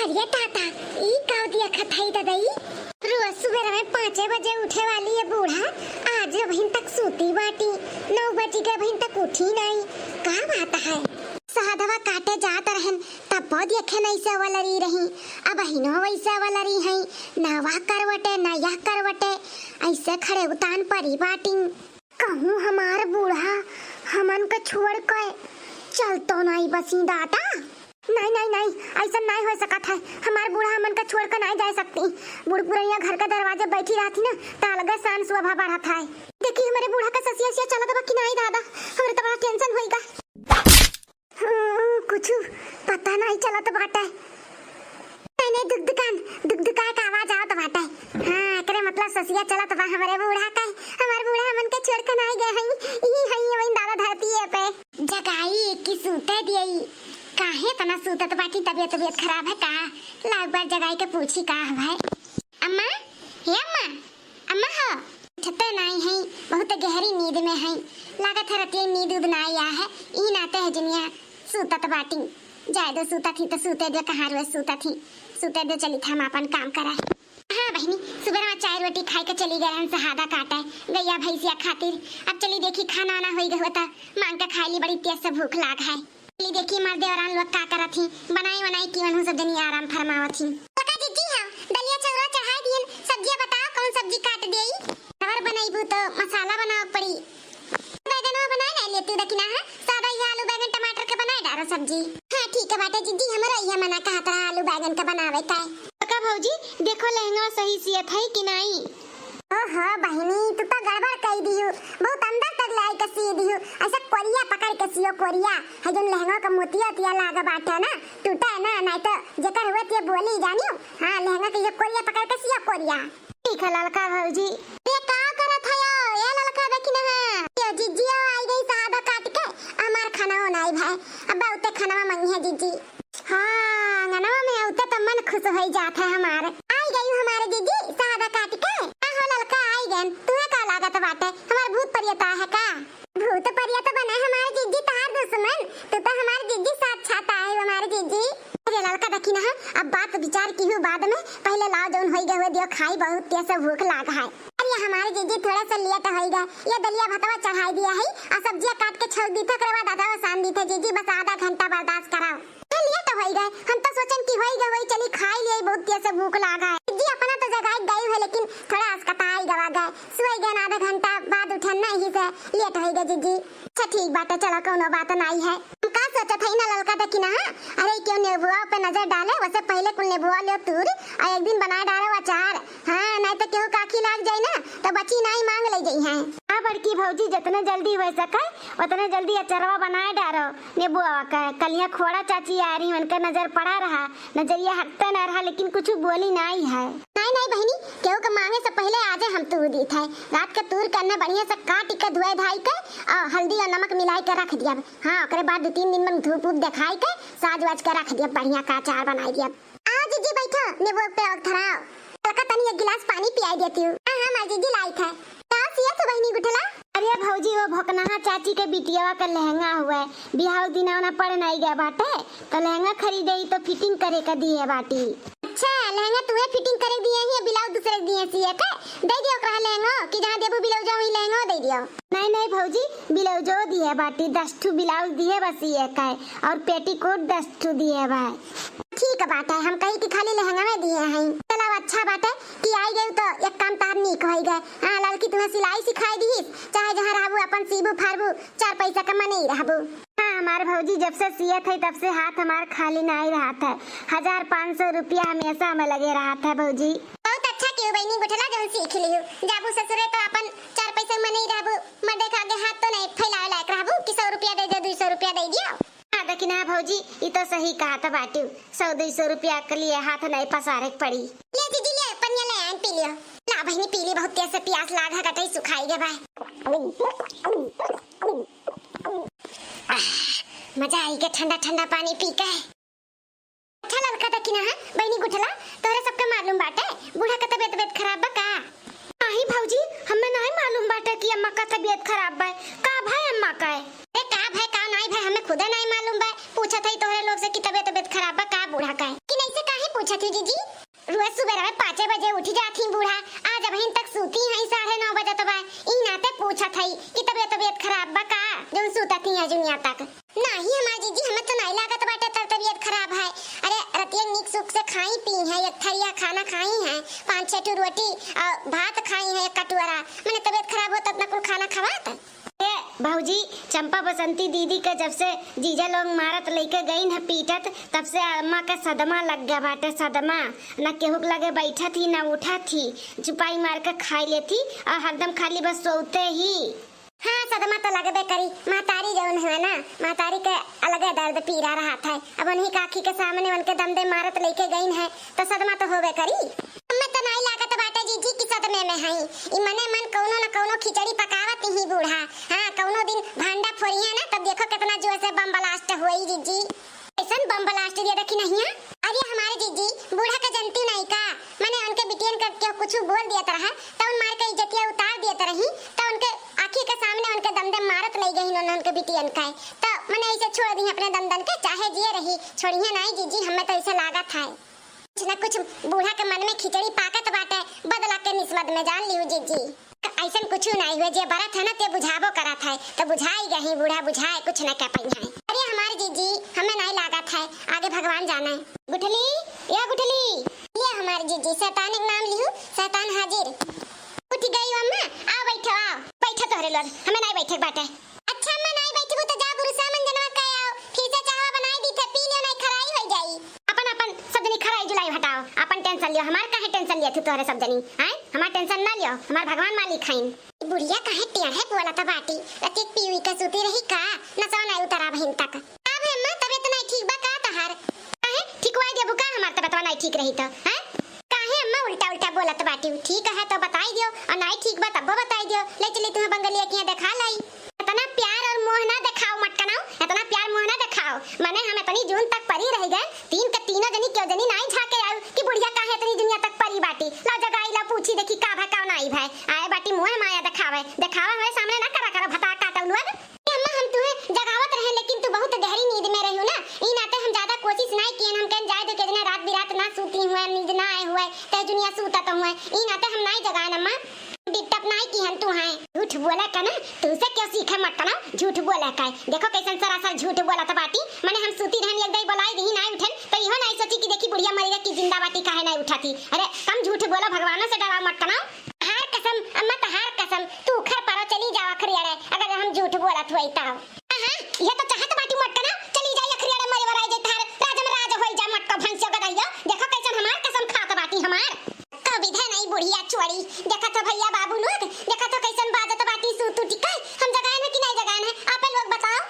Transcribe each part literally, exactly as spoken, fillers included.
अरे दादा, ई का देखत हई ददई? रोज सुबेरे में पाँचे बजे उठे वाली है बूढ़ा, आज अबहिन तक सूती बाटी, नौ बजी के अबहिन तक उठी नाई, का बात है? सहदवा काटे जात रहन, तब बहुत देखे नहीं से वलरी रही, अबहिनो वैसे वलरी है, ना वह करवटे, ना यह करवटे, ऐसे खड़े उतान परी बाटी। कहूँ हमार बूढ़ा हमन के छोड़ के चल तो नाई बसी दादा। नाई, नाई, नाई, ऐसा नाई हो सकत है। हमार बूढ़ा हमन के छोड़ के नाई जा सकती। बूढ़ पुरनिया घर के दरवाजे बैठी रहती ना, त अलगे शान शोभा बढ़त है। देखी हमरे बूढ़ा का ससिया सिया चलत बा कि नाई दादा, हमरे तो बड़ा tension होइगा। हम्म, कुछ पता नाई चलत बाटे। नहीं, नहीं, दुक दुकान, दुक दुकाए का आवाज आवत बाटे। हाँ, एकरे मतलब ससिया चलत बा हमरे बूढ़ा का। हमार बूढ़ा हमन के छोड़ के नाई गए हई, ई हई वही दादा धरती है पे। जगाई कि सूते दियई, काहे इतना सूतत बाटी? तबियत, तबियत खराब है का? लाग बार जगाई के पूछी का है भाई। अम्मा, हे अम्मा, अम्मा हो, उठते नाई है, बहुत गहरी नींद में है। लागत है रतिया नींद उद नाई आ है, ई नाते है जनिया सूतत बाटी। जाए दो, सूतत ही तो सूते दो, कहाँ रोज सूतत ही, सूते दो, चली था हम अपन काम करा। हाँ बहिनी, सुबह में चाय रोटी खाई के चली गए हैं सहादा काटे गैया भैंसिया खातिर। अब चली देखी खाना वाना होई गए हुआ था, मांग के खाई ली, बड़ी तेज से भूख लाग है। चली देखी हमार देवरान लोग का करत ही, बनाई वनाई की वनहु सब जनी आराम फरमावत ही। काका जीजी, हम दलिया चौरा चढ़ाई दियन, सब्जिया बताओ कौन सब्जी काट देई? अगर बनैबू तो मसाला बनावे पड़ी। बैगनवा बनाए ना लेती दखिना है, सादा ही आलू बैगन टमाटर के बनाए डारो सब्जी। हाँ ठीक है बाटे जीजी, हमरा इहे मना कहत रहा आलू बैगन के बनावे का। का भौजी, देखो लहंगा सही सियत है कि नाई? ओहो बहिनी, तू तो गड़बड़ कई दिहु, बहुत अंदर तक लाई के सी दिहु। ऐसा कोरिया पकड़ के सियो कोरिया, है जौन लहंगा का मोतिया तिया लाग बाटे ना, टूटे ना, नाई तो जेकर हुए ते बोली जानियो। हाँ, लहंगा के ये कोरिया पकड़ के सियो कोरिया। ठीक है ललका भौजी। ये का करत है यो? ये ललका देखी ना है। ये जिज्जिया आई गई सादा काट के, हमार खाना हो नाई भाई। अब उते खाना मंगी है जिज्जी। हाँ, अंगनवा में उते तो मन खुश होई जात है हमार। आई गई हमारे जिज्जी सादा काट के। आ हो ललका आई गन, तुम्हें का लागत बाटे? हमार भूत परियता है का? भूत परियत बने हमार जिज्जी तहार दुश्मन, तू तो हमार जिज्जी साक्षात आए हमार जिज्जी। अरे ललका देखी ना है, अब बात विचार की हूँ बाद में, पहले लाओ जौन होई गए हुए दियो खाई, बहुत तेज से भूख लाग है। अरे हमार जिज्जी थोड़ा सा लेट होई गए, ये दलिया भतवा चढ़ाई दिया है, आ सब्जिया काट के छौंक दी थे, ओकरे बाद आधा सान दी थे जिज्जी, बस आधा घंटा बर्दाश्त कराओ। ये लेट होई गए, हम तो सोचन कि होई गए, वही चली खाई लिए, बहुत तेज से भूख लाग है। जिज्जी अपना तो जगाई गई है, लेकिन थोड़ा अस्कताई गवा गए, सोई गए, आधा घंटा बाद उठन ना, यही से लेट होई गए जिज्जी। अच्छा ठीक बाटे, चलो कौनो बात नाई है। हम का सोचत हई ना ललका देखी ना, हाँ? अरे क्यों नेबुआ पे नजर डाले, वैसे पहले कुल नेबुआ लियो तूर, आ एक दिन बनाए डालो अचार। हाँ, नाई तो केहू काखी लाग जाई ना, तो बची नाई मांग ले जाई हैं। हाँ बड़की भौजी, जितने जल्दी हो सके उतने जल्दी अचरवा बनाए डालो नेबुआ का। कलिया खोड़ा चाची आ रही, उनका नजर पड़ा रहा, नजरिया हटते ना रहा, लेकिन कुछ बोली नाई है। नाई नाई बहिनी, केहू के मांगे से पहले आजे हम तूर दीत है। रात के तूर के अन्ने बढ़िया से काट के धोए धाई के और हल्दी और नमक मिलाई के रख दिया। हाँ, ओकरे बाद दो तीन दिन में धूप उप दिखाई के साज वाज के रख दिया, बढ़िया का अचार बनाई दिया। आओ जीजी बैठो, नेबू पे और धराओ। ललका तनी एक गिलास पानी पियाई देती हूँ। हाँ हाँ माँ जीजी लाई थे। का सिया तो बहिनी गुठला? अरे भौजी, वो भोकनहा चाची के बिटियावा का लहंगा हुए, बिहाव दिना ना पड़ नाई गया बाटे, तो लहंगा खरीदे ही तो fitting करे का दिए बाटी। अच्छा, लहंगा तुहे fitting करे दिए ही, ब्लाउज दूसरे दिए सिए के? दे दियो ओकरा लहंगा, कि जहाँ देबू ब्लाउज वही लहंगा दे दियो। नहीं नहीं भौजी, ब्लाउजो दिए बाटी, दस ठू ब्लाउज दिए बस सिए के, और पेटीकोट दस ठू दिए बा। ठीक बाटे, हम कही कि खाली लहंगा में दिए हैं। चलो अच्छा बाटे कि आई गई तो एक काम तार नीक होई गए। हाँ, ललकी तुम्हें सिलाई सिखाई दीस, चाहे जहाँ रहबू अपन सीबू फारबू, चार पैसा कमा नहीं रहबू। हाँ, हमार भौजी जब से सियत है तब से हाथ हमार खाली नहीं रहत है। हजार पाँच सौ रुपया हमेशा में लगे रहत है भौजी। बहुत अच्छा कियो बहिनी गुठला जौन सीख लियो। जाबू ससुरे तो अपन चार पैसा में नहीं रहबू, मर्दे के आगे हाथ तो नहीं फैलावे लायक रहबू कि सौ रुपया दे दो, दो सौ रुपया दे दियो। हाँ, देखी ना भौजी, ई तो सही कहत बाटू। सौ दो सौ रुपया के लिए हाथ नहीं पसारे के पड़ी। ले जीजी, ले, पनिया ले आन, पी लियो। ला बहिनी, पी ली, बहुत तेज से प्यास लाग है, गटई सुखाई गए बा। आह, मजा आई के ठंडा ठंडा पानी पी के। अच्छा ललका देखी ना, हाँ, बहिनी गुठला, तोहरे सबके मालूम बाटे, बूढ़ा के तबियत, तबियत खराब बा का? नाही भौजी, हमें नाही मालूम बाटे कि अम्मा का तबियत खराब बा। का भाई अम्मा का? ए, का भाई, का नाही भाई, हमें खुदे नाही मालूम बा। पूछत हई तोहरे लोग से कि तबियत, तबियत खराब बा का बूढ़ा का? कि नहीं से काहे पूछत ही जीजी, रोज सुबेरे में पाँचे बजे उठ जात ही बूढ़ा, आज अबहिन तक सूती हैं साढ़े नौ बजत बा। ई नाते पूछत हई कि तबियत, तबियत खराब बा का, जौन सूतत ही अजुनिया तक? नाही हमार जीजी, हमें तो नाही लागत बाटे तर तबियत खराब है। अरे रतिया नीक सुख से खाई पी हैं, एक थरिया खाना खाई हैं, पाँच छह ठो रोटी और भात खाई हैं एक कटोरा, मने तबियत खराब होत अतना कुल खाना खवात? ए भौजी, चंपा बसंती दीदी के जब से जीजा लोग मारत लइके गईन है पीटत, तब से अम्मा के सदमा लग गया बाटे, सदमा। न केहू के लगे बैठत ही, न उठत ही, चुपाई मार के खाई लेत ही और हरदम खाली बस सोते ही। हाँ, सदमा तो लगबे करी। महतारी जौन हुए ना, महतारी के अलगे दर्द पीरा रहत है। अब उन्हीं का आँखी के सामने उनके दम दे मारत लइके गईन है, तो सदमा तो होबे करी। हमें तो नाई लागत बाटे जीजी कि सदमे में हई। ई मने मन कौनो न कौनो खिचड़ी पकावत ही बूढ़ा। हाँ, कौनो दिन भांडा फोड़िया ना, तब देखो कितना जोर से बम ब्लास्ट होई जीजी। ऐसन बम ब्लास्ट दिया देखी नहीं है। अरे हमारे जीजी, बूढ़ा का जनती नहीं का? मने उनके बिटियन का क्यों कुछ बोल दिया तरह, तो उन मार के इज्जतिया उतार दिया तरही, तो उनके आँखी के सामने उनके दम दे मारत लई गई उन्होंने उनके बिटियन का। तो मने ऐसे छोड़ दी अपने दम दन के, चाहे जिए रही, छोड़िए नहीं जीजी, हमें तो ऐसे लागत है। कुछ न कुछ बूढ़ा के मन में खिचड़ी पाकत बाटे, बदला के निस्बत में जान लिहू जीजी। ऐसन कुछ नहीं हुए, जे बरत है ना ते बुझाबो करत है, तो बुझाई गही बूढ़ा बुझाए, कुछ न कह पाई है। अरे हमार जीजी, हमें नहीं लागत है, आगे भगवान जाने। गुठली, या गुठली। ये हमार जीजी, शैतान एक नाम लिहू, शैतान हाजिर। उठ गई अम्मा, आओ बैठो, आओ। बैठो तोहरे लोग, हमें नहीं बैठे के बाटे। अच्छा अम्मा, नाई बैठबू तो जा बुरुसा मंजनवा कह आओ, खीसा चाहवा बनाई दी थे, पी लियो, नाई खराई हो जाई। अपन, अपन सब जनी खराई जुलाई हटाओ, अपन टेंशन लियो, हमार काहे टेंशन लियो तू तोहरे सब जनी, हैं? हमार टेंशन ना लियो, हमार भगवान मालिक हईन। ई बुढ़िया काहे टेढ़े बोलत बाटी, रतिक पीवी के सूती रही का, नसवा नाई उतरा बहिन तक। का भे अम्मा, तबियत नाई ठीक बा का तहार? काहे, ठिकवाई देबू का हमार तबियतवा नाई ठीक रही तो, हैं? काहे अम्मा उल्टा उल्टा बोलत बाटी? ठीक है तो बताई दियो, और नाई ठीक बा तब्बो बताई दियो, ले चली तुम्हें बंगलिया के यहाँ देखा लाई। इतना प्यार और मोह ना देखाओ मटकनाओ, इतना प्यार मोह ना देखाओ। मने हम इतनी जून तक परी रह गए, तीन के तीनों जनी क्यों जनी नाई झाके आऊ कि बुढ़िया काहे इतनी दुनिया तक परी बाटी। ला जगाई ला पूछी देखी का भा का नाई भाई। आए बाटी मोह माया देखावे, देखावे हमारे सामने ना करा करो भता काटो लोग। ए अम्मा, हम तुहे जगावत रहे, लेकिन तू बहुत गहरी नींद में रहियो ना, ई नाते हम ज्यादा कोशिश नाई कियन। हम कहन जाए दो, के दिन रात बिरात ना सूती हुए, नींद ना आए हुए, ते दुनिया सूतत हुए, ई नाते हम नाई जगाएन अम्मा। डिस्टर्ब नाई किहन तुहे। झूठ बोले का ना, तुसे क्यों सीखे मटकना झूठ बोले का। देखो कैसन सरासर झूठ बोलत बाटी, मने हम सूती रहन एक दाई बोलाई दी नाई उठन, तो इहो नाई सोची कि देखी बुढ़िया मरी रही कि जिंदा बाटी काहे नाई उठाती। अरे कम झूठ बोलो, भगवानों से डराओ मटकना। तहार कसम अम्मा, तहार कसम, तू उखर परो चली जाओ अखरियड़े, अगर हम झूठ बोलत होई तो। हाँ, ये तो चाहत बाटी मटकना, चली जाई अखरियड़े मरे वराई जाई तहार, राज में राज होई जा मटको भैंसियो गदहियो, देखो कैसन हमार कसम खात बाटी हमार। कविधे नहीं बुढ़िया चोरी, देखत हो भैया बाबू लोग, देखत हो कैसन बाजत बाटी सूत उठी के, हम जगाएन है कि नहीं जगाएन है, आपे लोग बताओ।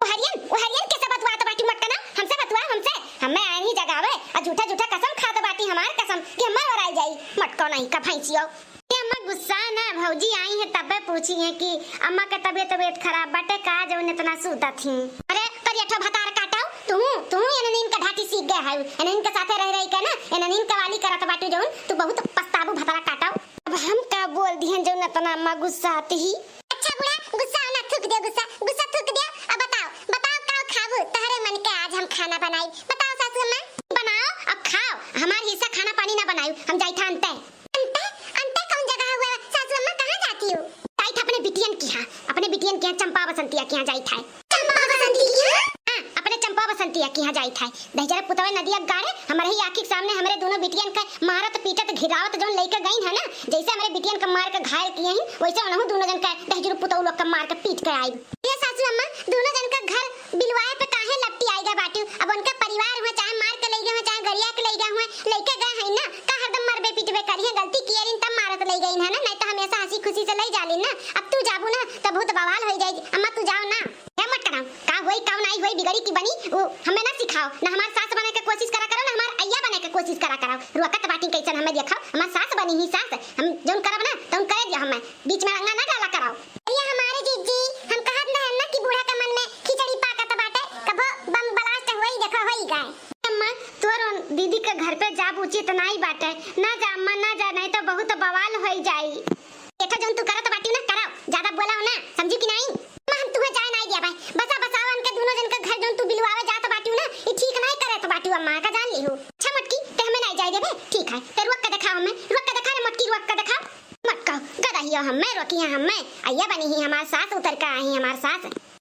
ओहरियन, ओहरियन कैसे बतवात बाटी मटकना, हमसे बतवा, हमसे, हमें आए नहीं जगावे, और झूठा झूठा कसम खात बाटी हमार कसम कि हम मर वराई जाई, मटको नहीं का भैंसियो। ए अम्मा गुस्सा ना, भौजी आई है तबे पूछी है कि अम्मा के तबियत, तबियत खराब बाटे का जौन इतना सूतत ही। अरे करियठो भतार काटो, तू, तू एननीन के ढाटी सीख गए है, एननीन के साथे रह रही के ना, एननीन के वाली करत बाटू जौन, तू बहुत पछताबू भतार काटो। अब हम का बोल दिहन जौन इतना अम्मा गुस्सा आती ही। अच्छा बूढ़ा, गुस्सा ना, थूक दियो गुस्सा, गुस्सा थूक दियो। अब बताओ, बताओ का खाबू, तहरे मन के आज हम खाना बनाई, बताओ सासू अम्मा। बनाओ अब खाओ, हमार हिस्सा खाना पानी ना बनाई, हम जाई था अंते। अंते? अंते कौन जगह हुआ? सासू अम्मा कहाँ जाती हो? जाई था अपने बिटियन की यहाँ, अपने बिटियन की यहाँ चंपा बसंतिया की यहाँ जाई था। चंपा बसंती की यहाँ? हाँ, अपने चंपा बसंतिया की यहाँ जाई था। दहिजरा पुतवे नदिया गाड़े, हमारे ही आँखी के सामने हमारे दोनों बिटियन के मारत पीटत घिरावत जौन लइके गईन है ना, जैसे हमारे बिटियन के मार के घायल किए हैं, वैसे उन्हों दोनों जन के दहिजरू पुतऊ लोग के मार के पीट के आई। ये सासू अम्मा, दोनों जन का घर बिलवाए पे काहे लपटी आई गए बाटू? अब उनका परिवार हुए, चाहे मार के ले गए हुए, चाहे गरिया के ले गए हुए, लेके गए हैं ना, का हरदम मरबे पीटबे करी है? गलती किए रही तब मारत ले गई है ना, नहीं तो हमेशा हंसी खुशी से ले जाली ना। अब तू जाबू ना तो बहुत बवाल हो जाएगी। अम्मा तू जाओ ना। क्या मत कराओ, का होई का नहीं होई बिगड़ी की बनी, वो हमें ना सिखाओ, ना हमार सास बने के कोशिश करा करो, ना हमार अय्या बने के कोशिश करा करो। रुआ कत बाटी कैसन हमें देखो, हमार सास बनी ही सास, हम जौन करब ना तौन करे दिया हमें। बीच में रंगा ना डाला कराओ। अरे हमारे जीजी, हम कहत न हन ना कि बूढ़ा के मन में खिचड़ी पाकत बाटे, कबो बम ब्लास्ट होई, देखो होई गए। अम्मा, तोर उन दीदी के घर पे जाब उचित नाई बाटे। ना जा अम्मा, ना जा, नहीं तो बहुत बवाल होई जाई। देखो जौन तू करत बाटियो ना, कराओ, ज्यादा बोलाओ ना, समझू कि नहीं? अम्मा, हम तुहे जाए नाई दिया भाई। बसा बसावन के दोनों जन के घर जौन तू बिलवावे जात बाटियो ना, ई ठीक नाई करत बाटियो अम्मा, का जान लिहू। अच्छा मटकी, ते हमें नाई कह देबे, ठीक है, ते रोक के देखा हमें, रोक के देखा रे मोटकी, रोक के देखा। मत कहो, गदा हियो हमें, रोकी है हमें, अइया बनी ही हमार सास, उतर के आई हमार सास।